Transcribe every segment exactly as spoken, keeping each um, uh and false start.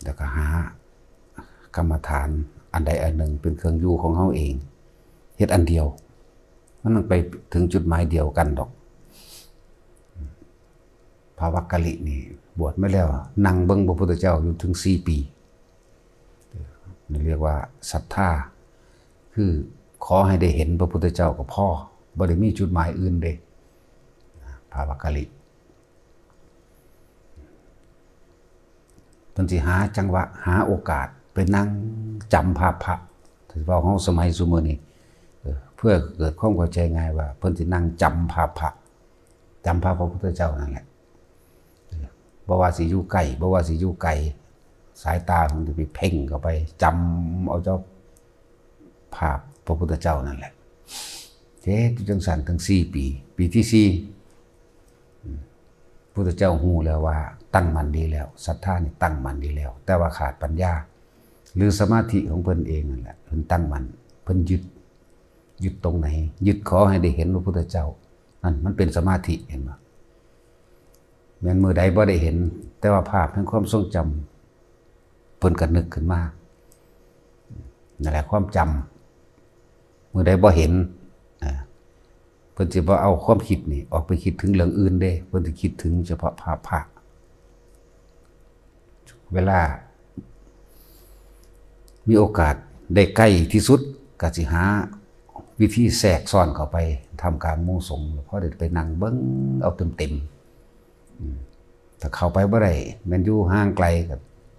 แล้วก็หากรรมฐานอันใดอันหนึ่งเป็นเครื่องอยู่ของเฮาเอง เฮ็ดอันเดียว มันต้องไปถึงจุดหมายเดียวกันดอก พระวักกะลินี่บวชมาแล้ว นั่งเบิ่งพระพุทธเจ้าอยู่ถึงสี่ปี นี่เรียกว่าศรัทธา คือขอให้ได้เห็นพระพุทธเจ้าก็พอ บ่ได้มีจุดหมายอื่นเด้ พระวักกะลิ เพิ่นสิหาจังหวะ หาโอกาสไปนั่งจำภาพพระ ที่เว้าเฮาสมัยซุมื้อนี้ เออ เพื่อเกิดความเข้าใจง่ายว่า เพิ่นสินั่งจำภาพพระ จำภาพพระพุทธเจ้านั่นแหละ เออ บ่ว่าสิอยู่ใกล้ บ่ว่าสิอยู่ไกล สายตาเพิ่นสิไปเพ่งเข้าไป จำเอาเจ้าภาพพระพุทธเจ้านั่นแหละ เฮ็ดอยู่จังซั่นถึงสี่ปี ปีที่สี่ พุทธเจ้าฮู้แล้วว่าตั้งมั่นดีแล้ว ศรัทธานี่ตั้งมั่นดีแล้ว แต่ว่าขาดปัญญา หรือสมาธิของเพิ่นเองนั่นแหละ เพิ่นตั้งมั่น เพิ่นยึด ยึดตรงไหน ยึดขอให้ได้เห็นพระพุทธเจ้า นั่นมันเป็นสมาธิ เห็นบ่ แม่นมื้อใดบ่ได้เห็น แต่ว่าภาพแห่งความทรงจำ เพิ่นก็นึกขึ้นมา นั่นแหละความจำ มื้อใดบ่เห็น อ่า เพิ่นสิบ่เอาความคิดนี่ออกไปคิดถึงเรื่องอื่นเด้ เพิ่นสิคิดถึงเฉพาะภาพพระ เวลามีโอกาสได้ใกล้ที่สุด ก็สิหาวิธีแทรกซ้อนเข้าไปท่ามกลางหมู่สงฆ์ พอได้ไปนั่งเบิ่งเอาเต็มๆ อืม ถ้าเข้าไปบ่ได้ แม่นอยู่ห่างไกลก็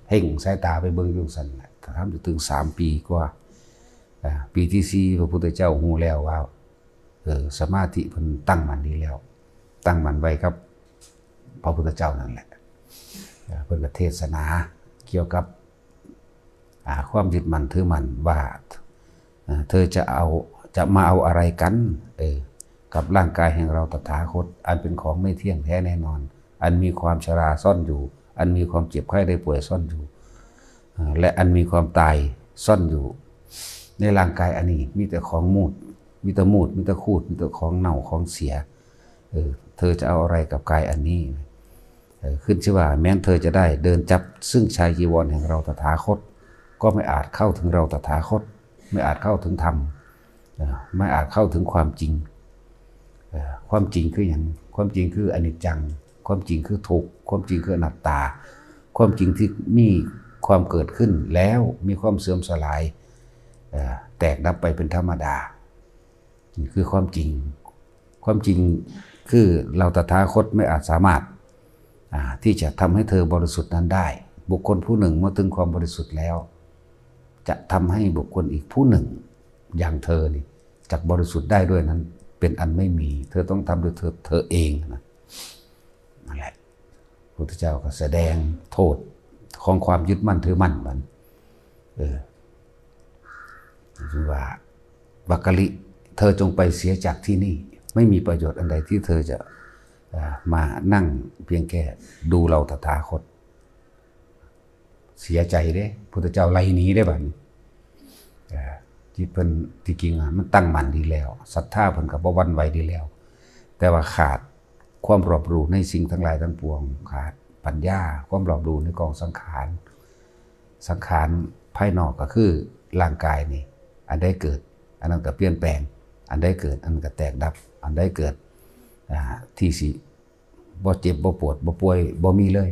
เพ่งสายตาไปเบิ่งอยู่ซั่นแหละ ถ้าทำอยู่ถึงสามปีกว่า อ่า ปีที่สี่ พระพุทธเจ้าฮู้แล้วว่า เออ สมาธิเพิ่นตั้งมั่นดีแล้ว ตั้งมั่นไว้กับพระพุทธเจ้านั่นแหละ เออ เพิ่นก็เทศนาเกี่ยวกับ อ่า ความยึดมั่นถือมั่นว่า เอ่อ เธอจะเอา จะมาเอาอะไรกัน เออ กับร่างกายแห่งเราตถาคต อันเป็นของไม่เที่ยงแท้แน่นอน อันมีความชราซ่อนอยู่ อันมีความเจ็บไข้ได้ป่วยซ่อนอยู่ เอ่อ และอันมีความตายซ่อนอยู่ ในร่างกายอันนี้มีแต่ของมูด มีแต่มูด มีแต่คูด มีแต่ของเน่าของเสีย เออ เธอจะเอาอะไรกับกายอันนี้ เออ ขึ้นชื่อว่าแม้นเธอจะได้เดินจับซึ่งชายจีวรแห่งเราตถาคต ก็ไม่อาจเข้าถึงเราตถาคต ไม่อาจเข้าถึงธรรม เอ่อ ไม่อาจเข้าถึงความจริง เอ่อ ความจริงคือหยัง ความจริงคืออนิจจัง ความจริงคือทุกข์ ความจริงคืออนัตตา ความจริงที่มีความเกิดขึ้นแล้วมีความเสื่อมสลาย เอ่อ แตกดับไปเป็นธรรมดา นี่คือความจริง ความจริงคือเราตถาคตไม่อาจสามารถ อ่า ที่จะทำให้เธอบริสุทธิ์นั้นได้ บุคคลผู้หนึ่งเมื่อถึงความบริสุทธิ์แล้ว จะทำให้บุคคลอีกผู้หนึ่งอย่างเธอนี่จักบริสุทธิ์ได้ด้วยนั้น เป็นอันไม่มี เธอต้องทำด้วยเธอ เธอเองนะ นั่นแหละ พุทธเจ้าก็แสดงโทษของความยึดมั่นถือมั่นมัน เออ คือว่า วักกะลิ เธอจงไปเสียจากที่นี่ ไม่มีประโยชน์อันใดที่เธอจะ เอ่อ มานั่งเพียงแค่ดูเราตถาคต เสียใจเด้ พุทธเจ้าไล่หนีเด้บัดนี้ เอ่อ จิตเพิ่นที่จริงอะมันตั้งมั่นดีแล้ว ศรัทธาเพิ่นก็บ่หวั่นไหวดีแล้ว แต่ว่าขาดความรอบรู้ในสิ่งทั้งหลายทั้งปวง ขาดปัญญา ความรอบรู้ในกองสังขาร สังขารภายนอกก็คือร่างกายนี่ อันใดเกิด อันนั้นก็เปลี่ยนแปลง อันใดเกิด อันนั้นก็แตกดับ อันใดเกิด อ่า ที่สิบ่เจ็บ บ่ปวด บ่ป่วย บ่มีเลย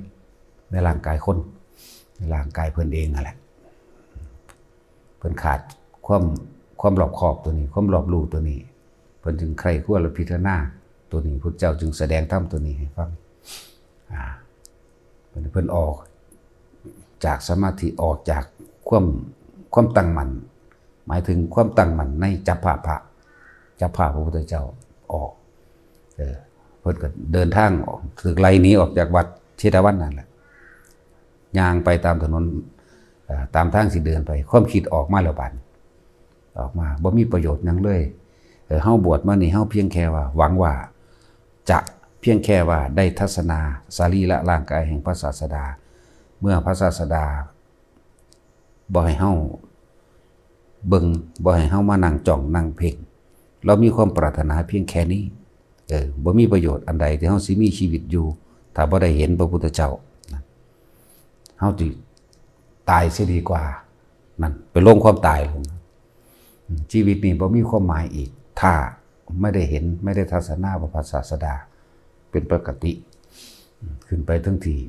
ในร่างกายคน ในร่างกายเพิ่นเองนั่นแหละ เพิ่นขาดความ ความรอบคอบตัวนี้ ความรอบรู้ตัวนี้ เพิ่นจึงใคร่ครวญและพิจารณาตัวนี้ พุทธเจ้าจึงแสดงธรรมตัวนี้ให้ฟัง อ่า เพิ่น เพิ่นออกจากสมาธิ ออกจากความ ความตั้งมั่น หมายถึงความตั้งมั่นในจับภาพพระ จับภาพพระพุทธเจ้าออก เออ เพิ่นก็เดินทางออก ถูกไล่หนีออกจากวัดเชตวันนั่นแหละ ย่างไปตามถนน เอ่อ ตามทางสิเดินไป ความคิดออกมาแล้วบัดนี้ ออกมา บ่มีประโยชน์หยังเลย เออ เฮาบวชมานี่ เฮาเพียงแค่ว่า หวังว่าจะเพียงแค่ว่าได้ทัศนาสรีระร่างกายแห่งพระศาสดา เมื่อพระศาสดา บ่ให้เฮาเบิ่ง บ่ให้เฮามานั่งจ้องนั่งเพ่ง เรามีความปรารถนาเพียงแค่นี้ เออ บ่มีประโยชน์อันใดที่เฮาสิมีชีวิตอยู่ ถ้าบ่ได้เห็นพระพุทธเจ้านะ เฮาสิ ตายเสียดีกว่า นั่นไปลงความตายลง ชีวิตนี้บ่มีความหมายอีก ถ้าไม่ได้เห็น ไม่ได้ทัศนาพระศาสดาเป็นปกติ ขึ้นไปถึงที่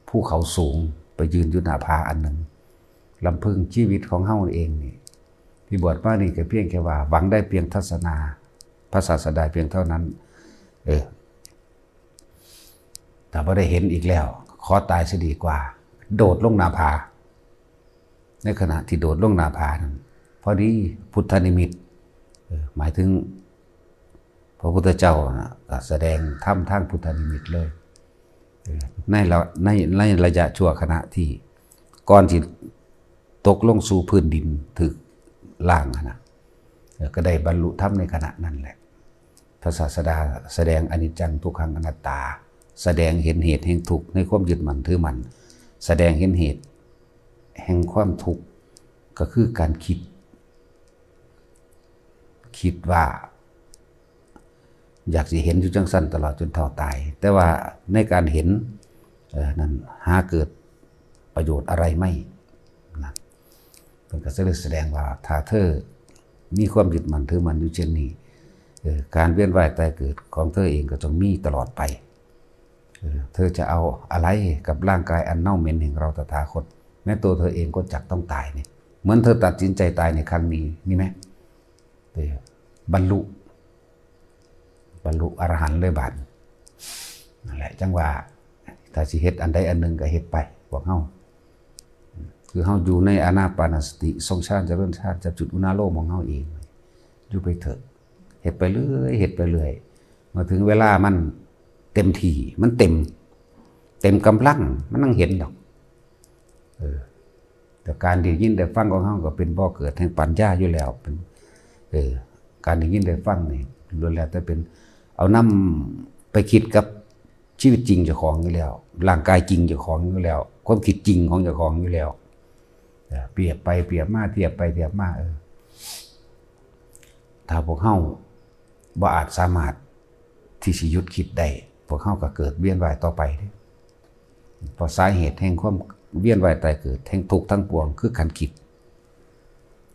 ภูเขาสูง ไปยืนอยู่หน้าผาอันหนึ่ง ลำพึงชีวิตของเฮาเองนี่ ที่บวชมานี่ก็เพียงแค่ว่าหวังได้เพียงทัศนาพระศาสดาเพียงเท่านั้น เออ ถ้าบ่ได้เห็นอีกแล้ว ขอตายเสียดีกว่า โดดลงหน้าผา ในขณะที่โดดลงหน้าผานั้น พอดีพุทธนิมิต เออ หมายถึงพระพุทธเจ้านะก็แสดงธรรมทางพุทธนิมิตเลย เออ ในระ ใน ในระยะชั่วขณะที่ก่อนที่ตกลงสู่พื้นดินถูกล้างหั้นนะ เออ ก็ได้บรรลุธรรมในขณะนั้นแหละ พระศาสดาแสดงอนิจจังทุกขังอนัตตา แสดงเห็นเหตุแห่งทุกข์ในความยึดมั่นถือมั่น แสดงเห็นเหตุแห่งความทุกข์ ก็คือการคิด คิดว่า อยากสิเห็นอยู่จังซั่นตลอดจนเฒ่าตาย แต่ว่าในการเห็น เอ่อ นั้นหาเกิดประโยชน์อะไรไม่ นะ เพิ่นก็เลยแสดงว่า ถ้าเธอมีความยึดมั่นถือมั่นอยู่เช่นนี้ เอ่อ การเวียนว่ายตายเกิดของเธอเองก็ต้องมีตลอดไป เอ่อ เธอจะเอาอะไรกับร่างกายอันเน่าเหม็นแห่งเราตถาคต แม้ตัวเธอเองก็จักต้องตายนี่ เหมือนเธอตัดสินใจตายในครั้งนี้ นี่ไหม เออ บรรลุ บรรลุอรหันต์เลยบาดนี้ นั่นแหละ จังว่า ถ้าสิเฮ็ดอันใดอันหนึ่งก็เฮ็ดไป พวกเฮา คือเฮาอยู่ในอานาปานสติ ทรงฌาน เจริญฌาน จับจุดอุณาโลมของเฮาเอง อยู่ไปเถอะ เฮ็ดไปเรื่อย เฮ็ดไปเรื่อย เมื่อถึงเวลามันเต็มที่ มันเต็ม เต็มกำลัง มันนั่งเห็นดอก เออ แต่การได้ยินได้ฟังของเฮาก็เป็นบ่อเกิดแห่งปัญญาอยู่แล้ว เป็น เออ การได้ยินได้ฟังนี่ล้วนแล้วแต่เป็น เอานำไปคิดกับชีวิตจริงเจ้าของอยู่แล้ว ร่างกายจริงเจ้าของอยู่แล้ว ความคิดจริงของเจ้าของอยู่แล้ว เออ เปรียบไปเปรียบมา เทียบไปเทียบมา เออ ถ้าพวกเฮาบ่อาจสามารถที่สิหยุดคิดได้ พวกเฮาก็เกิดเวียนว่ายต่อไปเด้ เพราะสาเหตุแห่งความเวียนว่ายตายเกิด แห่งทุกข์ทั้งปวง คือการคิด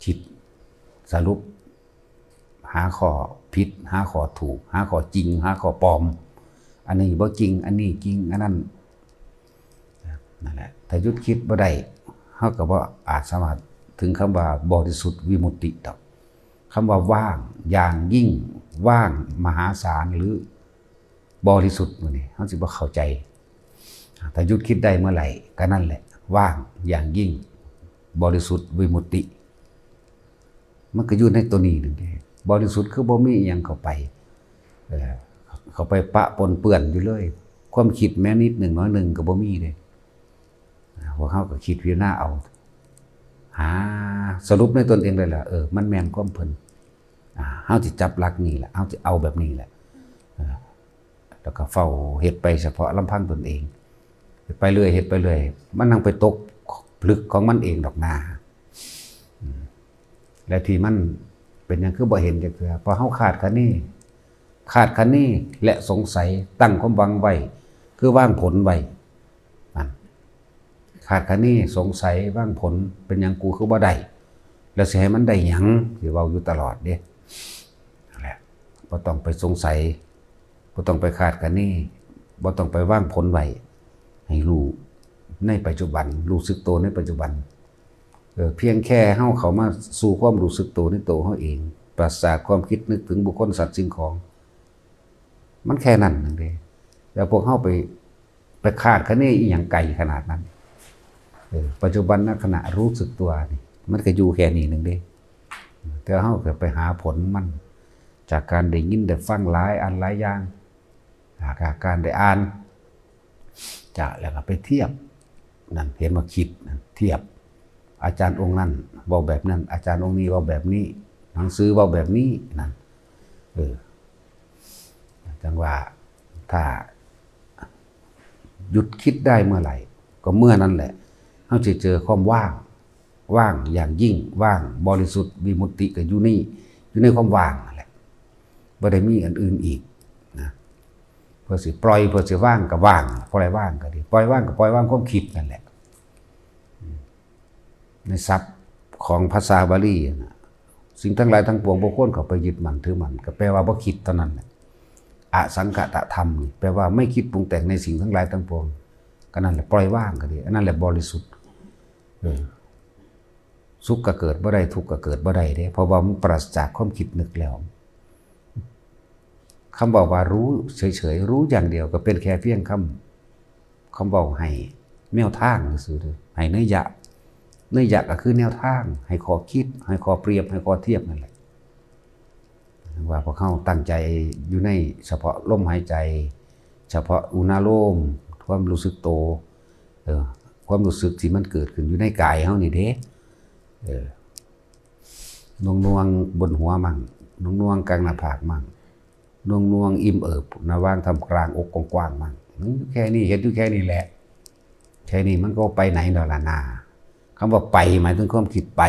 คิดสรุป หาข้อผิด หาข้อถูก หาข้อจริง หาข้อปลอม อันนี้บ่จริง อันนี้จริง อันนั้น นั่นแหละ ถ้าหยุดคิดบ่ได้ เฮาก็บ่อาจสามารถถึงคำว่าบริสุทธิ์วิมุตติดอก คำว่าว่างอย่างยิ่ง ว่างมหาศาล หรือบริสุทธิ์มื้อนี้ เฮาสิบ่เข้าใจ ถ้าหยุดคิดได้เมื่อไหร่ ก็นั่นแหละ ว่างอย่างยิ่ง บริสุทธิ์วิมุตติ มันก็อยู่ในตัวนี้นั่นเอง บริสุทธิ์คือบ่มีอิหยังเข้าไป เอ่อ เข้าไปปะปนเปื้อนอยู่เลย ความคิดแม้นิดหนึ่งน้อยหนึ่งก็บ่มีเลย พวกเฮาก็คิดพิจารณาเอา หาสรุปในตนเองเลยล่ะ เออ มันแม่นความเพิ่น อ่า เฮาสิจับหลักนี่แหละ เฮาสิเอาแบบนี้แหละ เออ แล้วก็เฝ้าเฮ็ดไปเฉพาะลำพังตนเอง เฮ็ดไปเรื่อย เฮ็ดไปเรื่อย มันนั่งไปตกผลึกของมันเองดอกนา อืม และที่มันเป็นหยังคือบ่เห็นจักเทื่อ เพราะเฮาคาดคะเน คาดคะเนและสงสัย ตั้งความหวังไว้ คือวางผลไว้ นั่น คาดคะเนสงสัยวางผล เป็นหยังกูคือบ่ได้ แล้วสิให้มันได้หยัง สิเว้าอยู่ตลอดเด้ นั่นแหละ บ่ต้องไปสงสัย บ่ต้องไปคาดคะเน บ่ต้องไปวางผลไว้ ให้รู้ในปัจจุบัน รู้สึกตัวในปัจจุบัน เออ เพียงแค่เฮาเข้ามาสู่ความรู้สึกตัวในตัวเฮาเอง ปราศจากความคิดนึกถึงบุคคลสัตว์สิ่งของ มันแค่นั้นนั่นเอง แล้วพวกเฮาไป ไปคาดคะเนอีหยังไกลขนาดนั้น เออ ปัจจุบันขณะรู้สึกตัวนี่ มันก็อยู่แค่นี้หนึ่งเด้ แต่เฮาก็ไปหาผลมัน จากการได้ยินได้ฟังหลายอันหลายอย่าง จากการได้อ่าน จะแล้วก็ไปเทียบ นั่นเห็นว่าคิดนั่นเทียบ อาจารย์องค์นั้นเว้าแบบนั้น อาจารย์องค์นี้เว้าแบบนี้ หนังสือเว้าแบบนี้ นั่น เออ จังว่า ถ้าหยุดคิดได้เมื่อไหร่ ก็เมื่อนั้นแหละ เฮาจะเจอความว่าง ว่างอย่างยิ่ง ว่างบริสุทธิ์ วิมุตติก็อยู่นี่ อยู่ในความว่างนั่นแหละ บ่ได้มีอันอื่นอีกนะ เพื่อสิปล่อย เพื่อสิว่างก็ว่าง ปล่อยว่างก็ดี ปล่อยว่างก็ปล่อยวางความคิดนั่นแหละ อืม ในศัพท์ของภาษาบาลีนะ สิ่งทั้งหลายทั้งปวงบ่ควรเข้าไปยึดมั่นถือมั่น ก็แปลว่าบ่คิดเท่านั้นแหละ อสังขตธรรมนี่แปลว่าไม่คิดปรุงแต่งในสิ่งทั้งหลายทั้งปวง ก็นั่นแหละปล่อยวางก็ดี อันนั้นแหละบริสุทธิ์ เออ สุขก็เกิดบ่ได้ ทุกข์ก็เกิดบ่ได้เด้ เพราะว่ามันปราศจากความคิดนึกแล้ว คำบอกว่ารู้เฉยๆ รู้อย่างเดียวก็เป็นแค่เพียงคำ คำบอกให้แนวทางซื่อๆ ให้นัยยะ นัยยะก็คือแนวทาง ให้ข้อคิด ให้ข้อเปรียบ ให้ข้อเทียบนั่นแหละ ว่าพวกเขาตั้งใจอยู่ในเฉพาะลมหายใจ เฉพาะอุณาโลม ความรู้สึกโต เออ ความรู้สึกที่มันเกิดขึ้นอยู่ในกายเฮานี่เด้ เออ นวงนวงๆบนหัวมั่ง นวงนวงๆกลางหน้าผากมั่ง นวงนวงๆอิ่มเอิบ ระหว่างท่ามกลางอกกว้างๆมั่ง มันอยู่แค่นี้ เห็นอยู่แค่นี้แหละ แค่นี้มันก็ไปไหนดอกล่ะนา คำว่าไปหมายถึงความคิดไป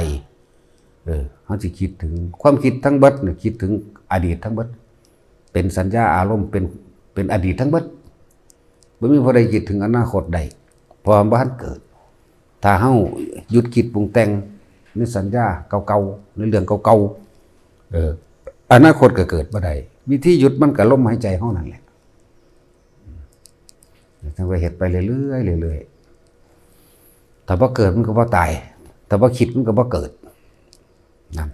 เออ เขาสิคิดถึงความคิดทั้งเบิดเนี่ย คิดถึงอดีตทั้งเบิด เป็นสัญญาอารมณ์ เป็น เป็นอดีตทั้งเบิด บ่มีผู้ใดคิดถึงอนาคตได้ เพราะว่าบ่ทันเกิด ถ้าเฮาหยุดคิดปรุงแต่งในสัญญาเก่าๆ ในเรื่องเก่าๆ เออ อนาคตก็เกิดบ่ได้ วิธีหยุดมันก็ลมหายใจเฮานั่นแหละ จั่งว่าเฮ็ดไปเรื่อยๆ เรื่อยๆ ถ้าบ่เกิดมันก็บ่ตาย ถ้าบ่คิดมันก็บ่เกิด นั่น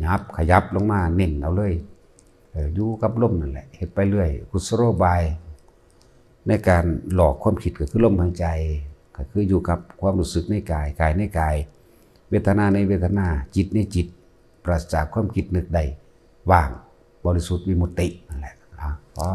ยับ ขยับลงมา เน้นเอาเลย เออ อยู่กับลมนั่นแหละ เฮ็ดไปเรื่อย กุศโลบาย ในการหลอกความคิดก็คือลมหายใจ ก็คืออยู่กับความรู้สึกในกาย กายในกาย เวทนาในเวทนา จิตในจิต ปราศจากความคิดนึกใด ว่าง บริสุทธิ์วิมุตตินั่นแหละ อ่ะ พอ